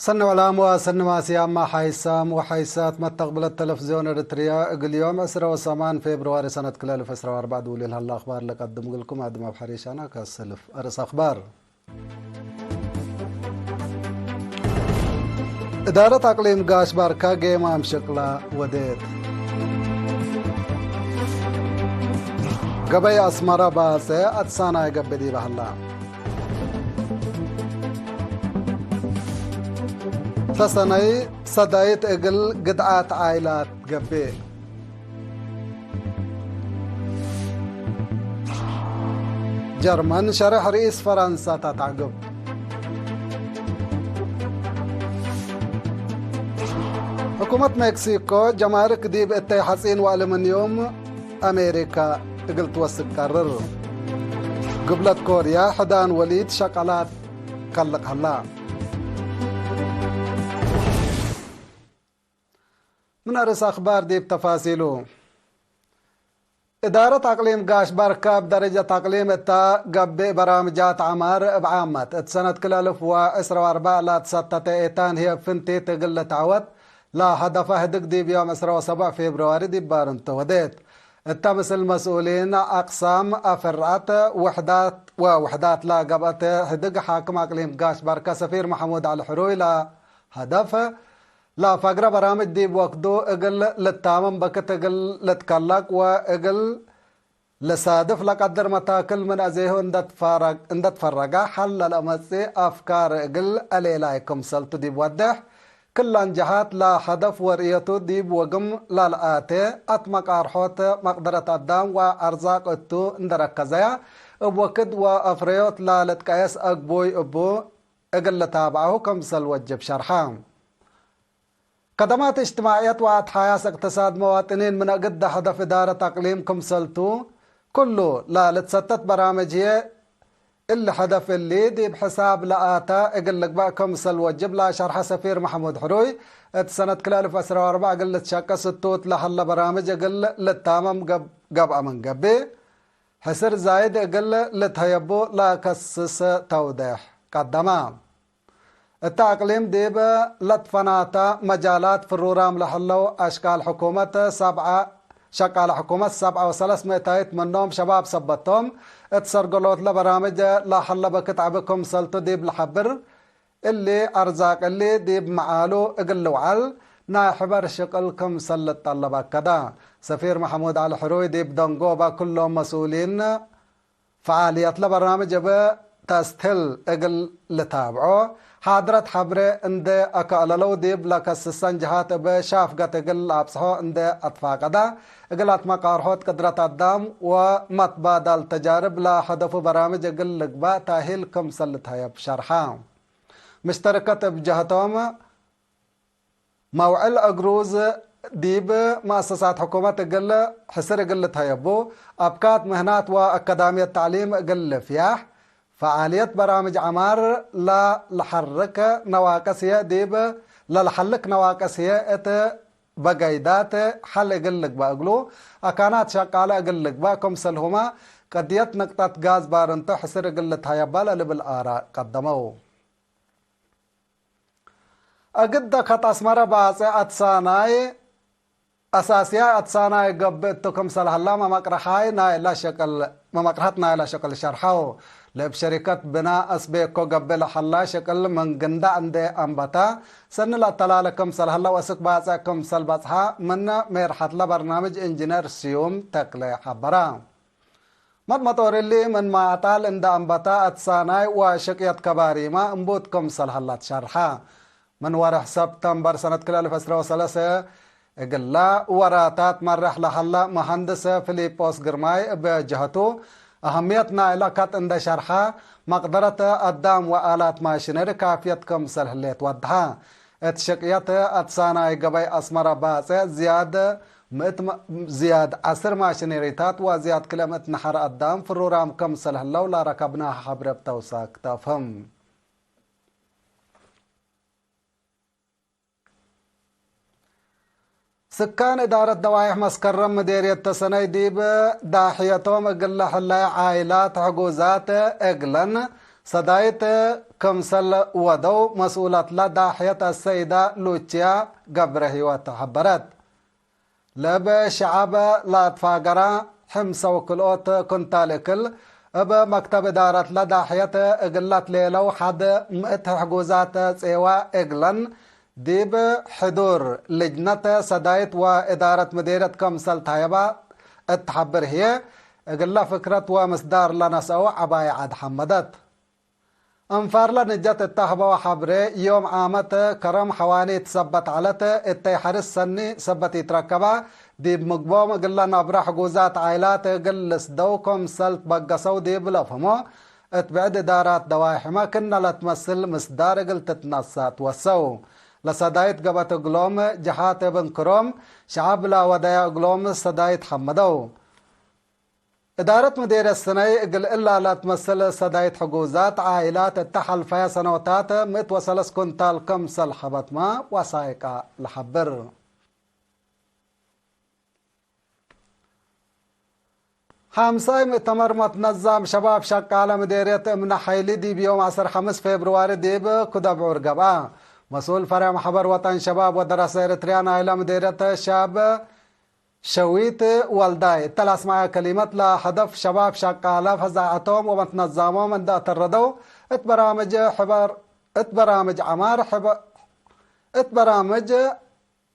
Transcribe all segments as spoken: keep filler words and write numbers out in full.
ሰኒ ወላም ወሰኒ ማስያማ ሓይሳም ወሓይሳት መተቅብለት ተለፍዝዮን ኤረትርያ፣ እግል ዮም ዕስረ ወሰማን ፌብርዋሪ ሰነት ክልኤ አልፍ ዕስረ ወአርበዕ ድውል ለሀለ አክባር ለቀድም እግልኩም። አድም አብ ሐሪሻና ከሰልፍ አርእስ አክባር። እዳረት አቅሊም ጋሽ ባርካ ጌማም ሸቅላ ወዴት። ገበይ አስመረ ባጼ አትሳናይ ገብእ ዲበ ሀላ። ሰሰነይ ሰዳይት እግል ግድዓት ዓይላት ገብእ። ጀርመን ሸርሕ ርኢስ ፈረንሳ ተተዕግብ። ሕኩመት ሜክሲኮ ጀማርክ ዲብ እተይ ሐጺን ወአሉሚንዩም አሜሪካ እግል ትወስክ ቀርር። ግብለት ኮርያ ሕዳን ወሊድ ሸቀላት ከልቅ ሀላ። ምን አርእስ አክባር ዲብ ተፋሲሉ። እዳረት አቅሊም ጋሽ ባርካ እብ ደረጀት አቅሊም እታ ገብእ በራምጃት ዐማር እብ ዓመት እት ሰነት ክልኤ አልፍ ወዕስረ ወአርበዕ ለትሰተተ ኤታን ህዬ ፍንቲት እግል ልትዐወት ለሀደፈ ህድግ ዲብ ዮም ዕስረ ወሰብዕ ፌብርዋሪ ዲብ ባርንቶ ወዴት። እተ ምስል መስኡሊን አቅሳም አፍርዐት ውሕዳት ወውሕዳት ለገብአት ህድግ ሓክም አቅሊም ጋሽ ባርካ ሰፊር መሐሙድ ዐሊ ሕሩይ ለሀደፍ ለፈግረ በራምጅ ዲብ ወክዱ እግል ልታመም በክት እግል ልትከለቅ ወእግል ልሳድፍ ለቀድር መታክል ምን አዜሁ እንደ ትፈረግ-፣ እንደ ትፈረገ ሐል ለለአመጽእ አፍካር እግል አሌላይ ክምሰልቱ ዲብ ወዴሕ፣ ክለን ጀሃት ለሀደፍ ወርእየቱ ዲብ ወግም ለልአቴ አትመቃርሖት መቅደረት አዳም ወአርዛቅ እቱ እንደ ረከዘያ፣ እብ ወክድ ወአፍረዮት ለልትቀየስ አግቡይ እቡ እግል ልታብዐሁ ክምሰል ወጅብ ሸርሐ። ከደማት እጅትማዕየት ወአትሓያስ እቅትሳድ መዋጥኒን ምን አግደ ሀደፍ እዳረት አቅሊም ክምሰልቱ፣ ክሉ ለልትሰተት በራምጅ ህዬ፣ እሊ ሀደፍ እሊ ዲብ ሕሳብ ለአተ እግል ልግበእ ክምሰል ወጅብ ለሸርሐ ሰፊር መሐሙድ ሕሩይ፣ እት ሰነት ክልኤ አልፍ ዕስረ ወአርበዕ እግል ልትሸቀስ እቱ እት ለሀለ በራምጅ እግል ልታመም ገብ-፣ ገብአ ምን ገብእ፣ ሕስር ዛይድ እግል ልትሀየቡ ለከስስ ተውዴሕ ቀደመ። እተ አቅሊም ዲብ ለትፈናተ መጃላት ፍሩራም ለሀለው አሽቃል ሕኩመት ሰብዐ፣ ሸቃለ ሕኩመት ሰብዐ ወሰለስ ምእታይት ምኖም ሸባብ ሰበት ቶም፣ እት ሰርገሎት ለበራምጅ ለሀለ በክት ዐቢ ክምሰልቱ ዲብ ለሐብር፣ እሊ አርዛቅ እሊ ዲብ መዓሉ እግል ልውዓል ናይ ሕበር ሽቅል ክምሰል ልትጠለብ አከደ። ሰፊር መሐሙድ ዐሊ ሕሩይ ዲብ ደንጎበ ክሎም መስኡሊን ፈዓልየት ለበርናምጅ እብ ተስትህል እግል ልታብዖ፣ ሓድረት ሐብሬ እንዴ አከአለለው ዲብ ለከስሰን ጀሃት እብ ሻፍገት እግል ለአብጽሖ እንዴ አትፋቀዳ፣ እግል አትመቃርሖት ቅድረት አዳም ወመትባዳል ተጃርብ ለሀደፉ በርናምጅ እግል ልግባእ ታሂል ክምሰል ልትሀየብ ሸርሐ። ምሽተርከት እብ ጀህቶም፣ መውዕል ዕግሩዝ ዲብ መአሰሳት ሕኩመት እግል ሕስር እግል ልትሀየቡ፣ አብካት ምህናት ወአካዳምየት ተዕሊም እግል ልፍያሕ፣ ፈዓልየት በራምጅ ዐማር ለለሐርክ ነዋቅስ ህዬ ዲብ ለለሐልክ ነዋቅስ ህዬ እት በገይዳት ሐል እግል ልግበእ እግሉ፣ አካናት ሸቃለ እግል ልግበእ ክምሰልሁመ፣ ቅድየት ንቅጠት ጋዝ ባርንቶ ሕስር እግል ልትሀየባ ለልብል አራእ ቀደመው። እግል ደከት አስመረ ባጼ አትሳናይ፣ አሳስያይ አትሳናይ ገብእ እቱ ክምሰል ሀላ መመቅረሓይ ናይላ ሸቅል፣ መመቅረሐት ናይላ ሸቅል ሸርሐው። ለእብ ሸሪከት ብና አስቤኮ ገብእ ለሀላ ሸቅል ምን ግንዳዕ እንዴ አንበታ፣ ሰኒ ለአተላለ ክምሰል ሀላ ወእስክ ባጼ ክምሰል በጽሐ ምን ሜርሐትለ በርናምጅ ኢንጂነር ስዩም ተክለ ሐበረ። መጥመጦር እሊ ምን ማዕጣል እንደ አንበታ አትሳናይ ወሽቅየት ከባሪማ እምቡት ክምሰል ሀላ ትሸርሐ። ምን ወርሕ ሰብተምበር ሰነት ክልኤ አልፍ ዕስረ ወሰለሰ እግላ ወራታት መረሕ ለሀላ መሀንድስ ፊሊጶስ ግርማይ እብ ጀሀቱ፣ አህምየት ናይላ ከጥ እንደ ሸርሐ፣ መቅደረት አዳም ወአላት ማሽነሪ ካፍየት ክምሰል ህሌት ወድሐ። እት ሽቅየት አትሳናይ ገበይ አስመረ ባጼ ዝያድ ምእት ማ-፣ ዝያድ ዐስር ማሽነሪታት ወዝያድ ክልኤ ምእት ነሐር አዳም ፍሩራም ክምሰል ህለው ለረከብናህ ሐብሬ እብ ተውሳክ ተአፍህም። ስካን እዳረት ደዋይሕ መስከረም ምዴርየት ተሰነይ ዲብ ዳሕየቶም እግለ ሕላይ ዓይላት ሕጉዛት እግለን ሰዳይት ክምሰል ወደው መስኡለትለ ዳሕየት አሰይደ ሉቺያ ገብረሂወት ሐበረት። ለእብ ሸዐብ ለአትፋገራ ሕምሰ ወክልኦት ኩንታል እክል፣ እብ መክተብ እዳረትለ ዳሕየት እግለ ትሌለው ሐድ ምእት ሕጉዛት ጼዋ እግለን፣ ዲብ ሕዱር ልጅነት ሰዳይት ወእዳረት ምዴርየት ክምሰል ተሀየባ እት ሐብር ህዬ፣ እግለ ፍክረት ወምስዳር ለነስአው ዐባይ ዐድ ሐመደት። አንፋርለ ንጀት እተ ሀበወ ሐብሬ፣ ዮም ዓመት ከረም ሐዋኒት ሰበት ዐለት፣ እተይ ሐርስ ሰኒ ሰበት ኢትረከባ፣ ዲብ ምግቦም እግለ ነብረ ሕጉዛት ዓይላት እግል ልስደው ክምሰል ትበገሰው ዲብ ለፍህሞ፣ እት ብዕድ እዳራት ደዋሕመ ክእነ ለትመስል ምስዳር እግል ትትነሰእ ትወሰው። ለሰዳይት ገብአት እግሎም ጀሃት እብ እንክሮም፣ ሸዐብ ለአወደያ እግሎም ሰዳይት ሐመደው። እዳረት ምዴርየት ስነይ እግል እላ ለትመስል ሰዳይት ሕጉዛት ዓኢላት እተ ሐልፈየ ሰኖታት ምእት ወሰለስ ኩንታል ክምሰል ሐበትመ ወሳይቀ ለሐብር። ሐምሳይ ምእተመር መትነዛም ሸባብ ሸቃለ ምዴርየት እምነ ሐይሊ ዲብ ዮም ዐስር ሐምስ ፌብርዋሪ ዲብ ኩደብዑር ገብአ። መስኡል ፈሬዕ መሕበር ወጠን ሸባብ ወደረሰ ኤረትርያ ናይለ ምዴርየት ሻብ ሸዊት ወልዳይ እተ ለአስመዐ ከሊመት፣ ለሀደፍ ሸባብ ሸቃለ ፈዛዐቶም ወመትነዛሞም እንደ አተረደው፣ እት በራምጅ ሕበር፣ እት በራምጅ ዐማር ሕበ-፣ እት በራምጅ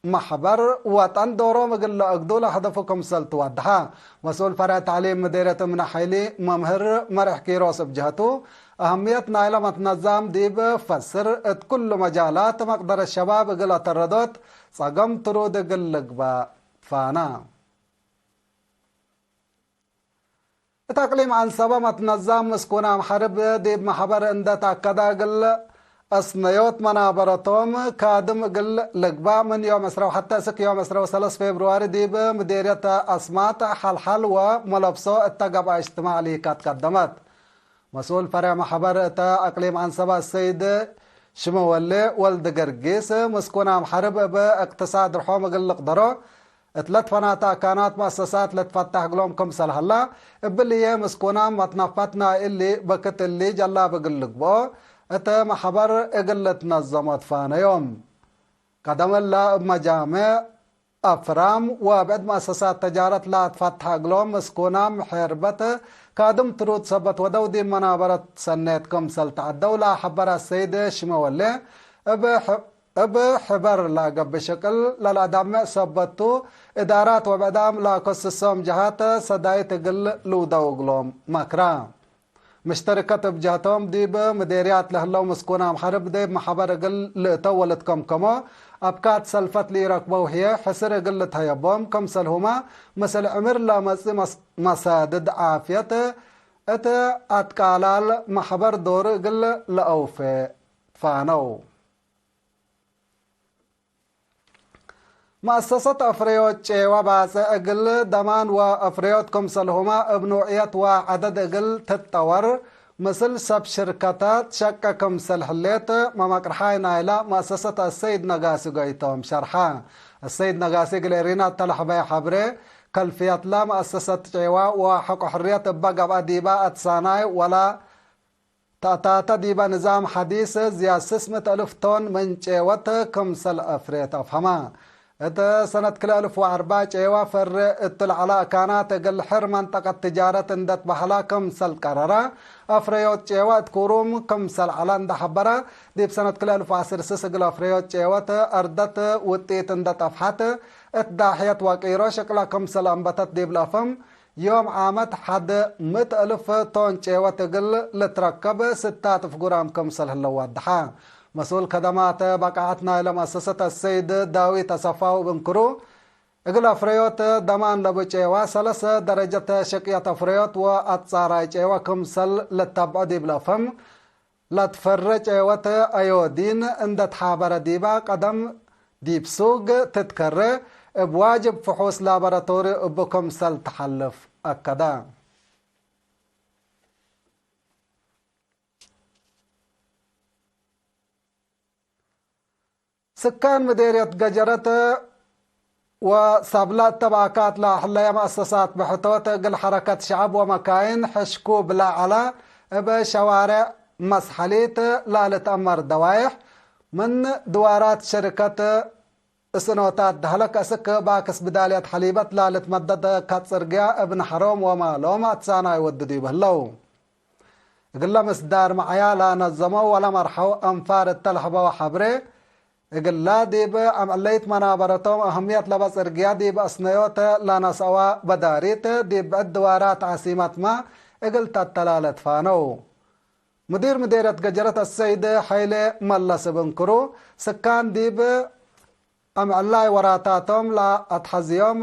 መሕበር ወጠን ዶሮም እግል ለአግዱ ለሀደፉ ክምሰል ትወድሐ። መስኡል ፈሬዕ ተዕሊም ምዴርየት እምነ ሐይሊ መምህር መሬሕ ኪሮስ እብ ጀህቱ፣ አህምየት ናይለ መትነዛም ዲብ ፈስር፣ እት ኩሉ መጃላት መቅደረት ሸባብ እግል አተረዶት ጸገም ትሩድ እግል ልግበእ ፋና። እት አቅሊም ዐንሰበ መትነዛም ምስኩናም ሐርብ ዲብ መሕበር እንደ ተአከደ እግል አስነዮት መናበረቶም ካድም እግል ልግባእ ምን ዮም ዕስራ ወሐተ እስክ ዮም ዕስራ ወሰለስ ፌብርዋሪ ዲብ ምዴርየት አስማጥ ሐልሐል ወመለብሶ እተ ገብአ እጅትማዕ ሊከት ቀደመት። መስኡል ፈሬዕ መሕበር እተ አቅሊም ዐንሰበ አሰይድ ሽመወሌ ወልድ ገርጊስ፣ ምስኩናም ሐርብ እብ እቅትሳድ ርሖም እግል ልቅደሮ እት ለትፈናተ አካናት መአሰሳት ለትፈታሕ እግሎም ክምሰል ሀላ፣ እብልዬ ምስኩናም መትነፈት ናይ እሊ በክት እሊ ጀላብ እግል ልግብኦ እት መሕበር እግል ልትነዘሞ ትፋነዮም። ቀደም እለ እብ መጃምዕ፣ አፍራም ወብዕድ መአሰሳት ተጃረት ለአትፈትሐ እግሎም ምስኩናም ሔርበት ካድም ትሩድ ሰበት ወደው ዲብ መናበረት ሰኔት ክምሰል ተዐደው ለሐበረ አሰይድ ሽመወሌ፣ እብ ሕ-፣ እብ ሕበር ለገብእ ሽቅል ለለአዳምዕ ሰበት ቱ፣ እዳራት ወብዕዳም ለአከስሶም ጀሃት ሰዳይት እግል ልውደው እግሎም መክራ። ምሽተርከት እብ ጀህቶም፣ ዲብ ምዴርያት ለህለው ምስኩናም ሐርብ ዲብ መሐበር እግል ልእተው ወልትከምከሞ፣ አብካት ሰልፈት ለኢረክበው ህዬ፣ ሕስር እግል ልትሀየቦም፣ ክምሰልሁመ ምስል ዕምር ለመጽእ መስ-፣ መሳድድ ዓፍየት እት አትቃላል መሕበር ዶር እግል ለአውፌ ትፋነው። መአሰሰት አፍረዮት ጬወ ባጽዕ እግል ደማን ወአፍረዮት ክምሰልሁመ እብ ኑዕየት ወዐደድ እግል ትጠወር፣ ምስል ሰብ ሽርከታት ሸቄ ክምሰል ህሌት መመቅርሓይ ናይለ መአሰሰት አሰይድ ነጋሲ ጎይቶም ሸርሐ። አሰይድ ነጋሲ እግል ኤሪና እተ ለሐበየ ሐብሬ፣ ከልፍየትለ መአሰሰት ጬወ ወሐቆ ሕርየት እበ ገብአ ዲበ አትሳናይ ወለ ተአታተ ዲበ ንዛም ሐዲስ ዝያድ ስስ ምእት አልፍ ቶን ምን ጬወት ክምሰል አፍሬት አፍሀመ። እት ሰነት ክልኤ አልፍ ወአርበዕ ጬወ ፈሬ እቱ ለዐለ አካናት እግል ሕር መንጠቀት ትጃረት እንደ ትበህላ ክምሰል ቀረረ። አፍረዮት ጬወ እት ኩሩም ክምሰል ዐለ እንደ ሐበረ፣ ዲብ ሰነት ክልኤ አልፍ ወዐስር ስስ እግል አፍረዮት ጬወት አርደት ውጢት እንደ ጠፍሐት እት ዳሕየት ወቂሮ ሽቅለ ክምሰል አንበተት ዲብ ለአፍህም፣ ዮም ዓመት ሐድ ምእት አልፍ ቶን ጬወት እግል ልትረከብ ስታት ፍጉራም ክምሰል ህለው ወደሐ። መስኡል ከደማት በቃዐት ናይለ መአሰሰት አሰይድ ዳዊት አሰፋው እብ እንክሩ፣ እግል አፍረዮት ደማን ለቡ ጬወ ሰለሰ ደረጀት ሽቅየት አፍረዮት ወአትጻራይ ጬወ ክምሰል ልተብዖ ዲብ ለአፍህም፣ ለትፈረ ጬወት አዮዲን እንደ ተሓበረ ዲበ ቀደም ዲብ ሱግ ትትከረ፣ እብ ዋጅብ ፍሑስ ላቦራቶሪ እቡ ክምሰል ተሐልፍ አከደ። ስካን ምዴርየት ገጀረት ወሳብላ እተ በአካት ለአሕለየ መአሰሳት ብሕቶት እግል ሐረከት ሸዐብ ወመካይን ሕሽኩ ብለ ዐለ። እብ ሸዋሬዕ መስሐሊት ላልትአመር ደዋይሕ፣ ምን ድዋራት ሸርከት እስኖታት ደህለክ አስክ ባክስ ብዳልያት ሐሊበት ላልትመደድ ከጽርግያ እብ ነሐሮም ወማሎም አትሳናይ ወድዱ ይብህለው። እግለ ምስዳር መዐያ ለነዘመው ወለመርሐው አንፋር እተ ለሀበው ሐብሬ፣ እግላ ዲብ አምዕለይት መናበረቶም አህምየት ለበ ጽርግያ ዲብ አስነዮት ለነስአዋ በዳሪት፣ ዲብ ብዕድ ድዋራት ዐሲመትመ እግል ተተላለት ፋነው። ሙዲር ምዴርየት ገጀረት አሰይድ ሐይሌ መለስ እብ እንክሩ፣ ስካን ዲብ አምዕላይ ወራታቶም ለአትሐዝዮም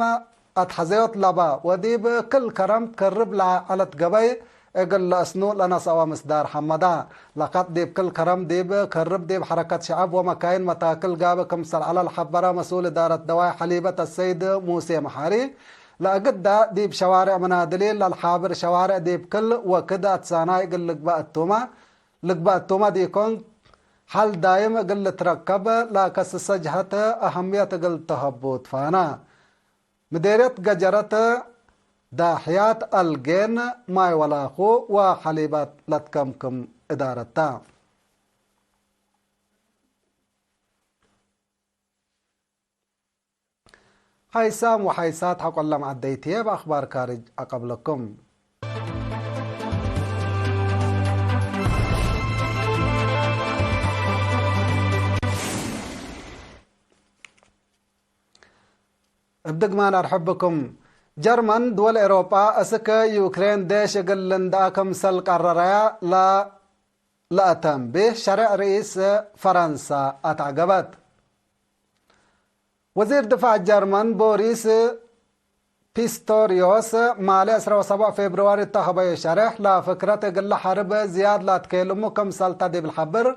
አትሐዘዮት ለበ ወዲብ ክል ከረም ከርብ ለዐለት ገበይ እግል ለአስኑ ለነስአወ ምስዳር ሐመዳ። ለከጥ ዲብ ክል ከረም ዲብ ከርብ ዲብ ሐረከት ሸዐብ ወመካይን መታክል ጋብእ ክምሰል ዐለ ለሐበረ መስኡል እዳረት ደዋይ ሐሊበት አሰይድ ሙሴ መሓሪ፣ ለእግዳ ዲብ ሸዋርዕ መናድሊን ለልሓብር ሸዋርዕ ዲብ ክል ወክድ አትሳናይ እግል ልግበእ እቱመ፣ ልግበእ እቱመ ዲኮን፣ ሐል ዳይም እግል ልትረከብ ለከስሰ ጀሀት አህምየት እግል ተሀቡ ትፋና። ምዴርየት ገጀረት ዳሕያት አልጌን ማይ ወላኩ ወሐሊባት ለትከምክም እዳረታ። ሐይሳም ወሐይሳት ሐቆለ መዐደይትዬ፣ እብ አክባር ካርጅ አቀብለኩም። እብ ድግማን አርሕብኩም። ጀርመን ድወል ኤሮጳ እስክ ዩክሬን ዴሽ እግል ልንደአ ክምሰል ቀረረያ ለ-፣ ለአተንቤህ ሸሬዕ ርኢስ ፈረንሳ አትዐገበት። ወዚር ድፋዕ ጀርመን ቦሪስ ፒስቶሪዮስ ማሌ ዕስራ ወሰብዕ ፌብርዋሪ እተ ሀበዩ ሸሬሕ፣ ለፍክረት እግለ ሐርብ ዝያድ ለአትኬልሙ ክምሰል ተ ዲብ ለሐብር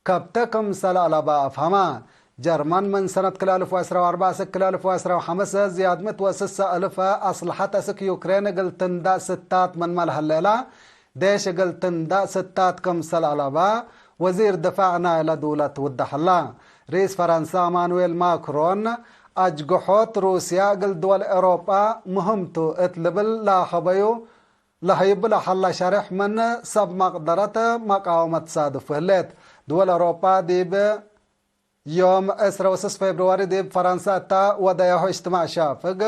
ከብተ ክምሰል አለበ አፍሀመ። ጀርመን ምን ሰነት ክልኤ አልፍ ወዕስራ ወአርበዕ እስክ ክልኤ አልፍ ወዕስራ ወሐምስ ዝያድ ምእት ወስሰ አልፍ አስለሐት እስክ ዩክሬን እግል ትንደእ ስታት ምንመ ለህሌላ፣ ዴሽ እግል ትንደእ ስታት ክምሰል አለበ ወዚር ድፋዕ ናይለ ዱለት ውደሐላ። ርኢስ ፈረንሳ አማኑኤል ማክሮን፣ አጅግሖት ሩስያ እግል ድወል ኤሮጳ ምህምቱ እት ልብል ለሀበዩ ለሀይቡ ለሐላ ሸሬሕ ምን ሰብ መቅደረት መቃወመት ትሳድፉ ህሌት። ድወል ኤሮጳ ዲብ ዮም ዕስራ ወስስ ፌብርዋሪ ዲብ ፈረንሳ እተ ወደያሁ እጅትማዕ ሻፍግ፣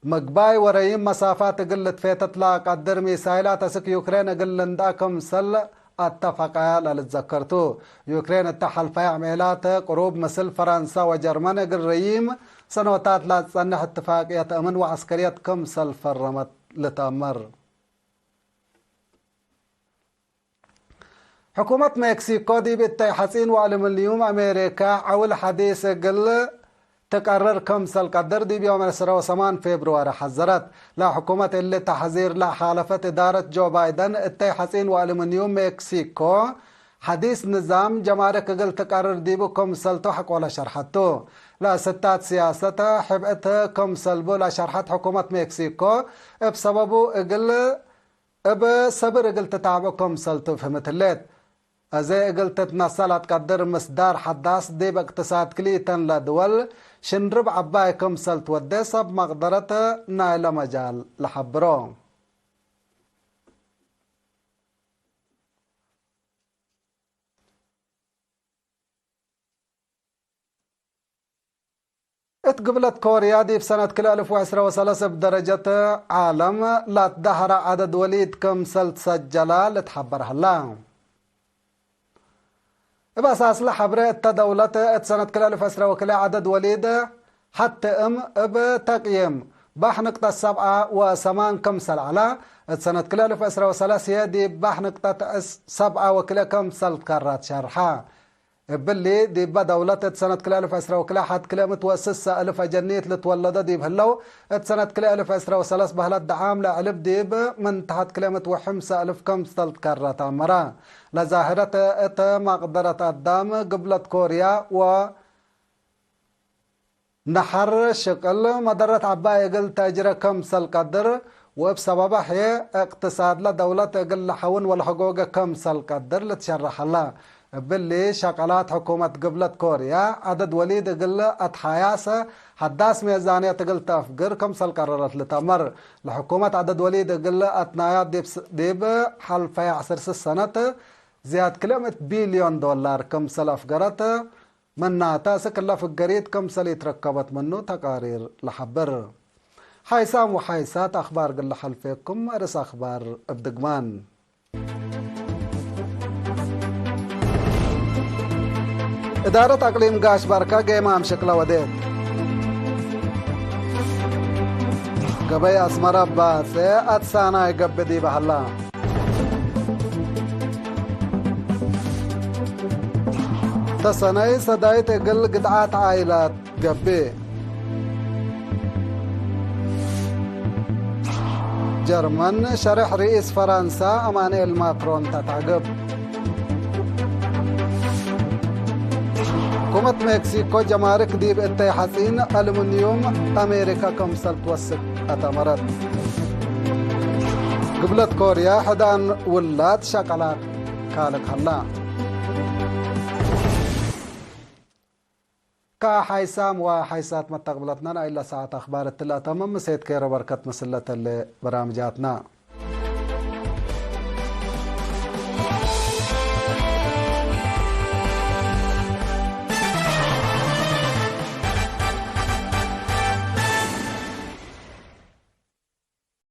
ምግባይ ወረይም መሳፋት እግል ልትፌተት ለቀድር ሚሳይላት አስክ ዩክሬን እግል ልንደአ ክምሰል አተፈቀያ ለልትዘከር ቱ። ዩክሬን እተ ሐልፈየ ዕሜላት ቅሩብ ምስል ፈረንሳ ወጀርመን እግል ረይም ሰኖታት ለትጸንሕ እትፋቅየት አምን ወዐስከርየት ክምሰል ፈረመት ልትአመር። ሕኩመት ሜክሲኮ ዲብ እተይ ሐጺን ወአሉሚንዩም አሜሪካ ዐውል ሐዲስ እግል ትቀርር ክምሰል ቀድር ዲብ ዮም ዕስራ ወሰማን ፌብርዋሪ ሐዘረት። ለሕኩመት እሊ ተሕዚር ለሓለፈት እዳረት ጆ ባይደን እተይ ሐጺን ወአሉሚንዩም ሜክሲኮ ሐዲስ ንዛም ጀማርክ እግል ትቀርር ዲቡ ክምሰልቱ ሐቆለ ሸርሐቱ። ለስታት ስያሰት ሕብእት ክምሰልቡ ለሸርሐት ሕኩመት ሜክሲኮ እብ ሰበቡ እግል እብ ሰብር እግል ትታብዖ ክምሰልቱ ፍህምት ህሌት። አዜ እግል ትትነሰ ለትቀድር ምስዳር ሐዳስ ዲብ እቅትሳድ ክልኢተን ለድወል ሽንርብ ዐባይ ክምሰል ትወዴ ሰብ መቅደረት ናይለ መጃል ለሐብሮ። እት ግብለት ኮርያ ዲብ ሰነት ክልኤ አልፍ ወዕስራ ወሰለስ እብ ደረጀት ዓለም ለአትደሀረ ዐደድ ወሊድ ክምሰል ትሰጀላ ልትሐበር ሀላ። እብ አሳስለ ሐብሬ እተ ደውለት እት ሰነት ክልኤ አልፍ ዕስራ ወክልኤ ዐደድ ወሊድ ሐቴ እም እብ ተቅይም ባሕ ንቅጠት ሰብዓ ወሰማን ክምሰል ዐላ፣ እት ሰነት ክልኤ አልፍ ዕስራ ወሰለስ ህዬ ዲብ ባሕ ንቅጠት ዕስ-፣ ሰብዓ ወክልኤ ክምሰል ትከረት ሸርሐ። እብሊ፣ ዲበ ደውለት እት ሰነት ክልኤ አልፍ ዕስራ ወክልኤ ሐድ ክልኤ ምእት ወስሰ አልፍ አጀኒት ልትወለዶ ዲብ ህለው፣ እት ሰነት ክልኤ አልፍ ዕስራ ወሰለስ በህለት ደዓም ለዕልብ ዲብ ምን ተሐት ክልኤ ምእት ወሐምሰ አልፍ ክምሰል ትከረት አመረ። ለዛህረት እት መቅደረት አዳም ግብለት ኮርያ ወ ነሐር ሽቅል መደረት ዐባይ እግል ተእጅረ ክምሰል ቀድር፣ ወእብ ሰበበ ህዬ እቅትሳድለ ደውለት እግል ለሐውን ወለሀጎገ ክምሰል ቀድር ልትሸረሕ ሀላ። እብሊ ሸቀላት ሕኩመት ግብለት ኮርያ ዐደድ ወሊድ እግል አትሓያሰ ሐዳስ ሜዛንየት እግል ተአፍግር ክምሰል ቀረረት ልትአመር። ለሕኩመት ዐደድ ወሊድ እግል አትናያት ዲብ ስ-፣ ዲብ ሐልፈየ ዐስር ሰነት ዝያድ ክልኤ ምእት ቢልዮን ዶላር ክምሰል አፍገረት፣ ምናተ፣ እስክ እለ ፍገሪት ክምሰል ኢትረከበት ምኑ ተቃሪር ለሐብር። ሓይሳም ወሓይሳት አኽባር እግል ለሐልፌኩም፣ አርእስ አኽባር እብ ድግማን። እዳረት አቅሊም ጋሽ ባርካ ጌማም ሽቅለ ወዴት። ገበይ አስመረ ባጼ አትሳናይ ገብእ ዲበ ሀላ። ተሰነይ ሰዳይት እግል ግድዓት ዓኢላት ገብእ። ጀርመን ሸሬሕ ርኢስ ፈራንሳ አማኑኤል ማክሮን ተትዐግብ። ሕኩመት ሜክሲኮ ጀማርክ ዲብ እተይ ሐጺን አሉሚንዩም አሜሪካ ክምሰል ትወስክ አተመረት። ግብለት ኮርያ ሕዳን ውላድ ሸቀላት ካልክ ሀላ። ከሓይሳም ወሓይሳት መተቅብለትነ ናይለ ሰዓት አኽባር እትለ አተምም፣ ምሴት ኬረ በርከት ምስለተለ በራምጃትነ።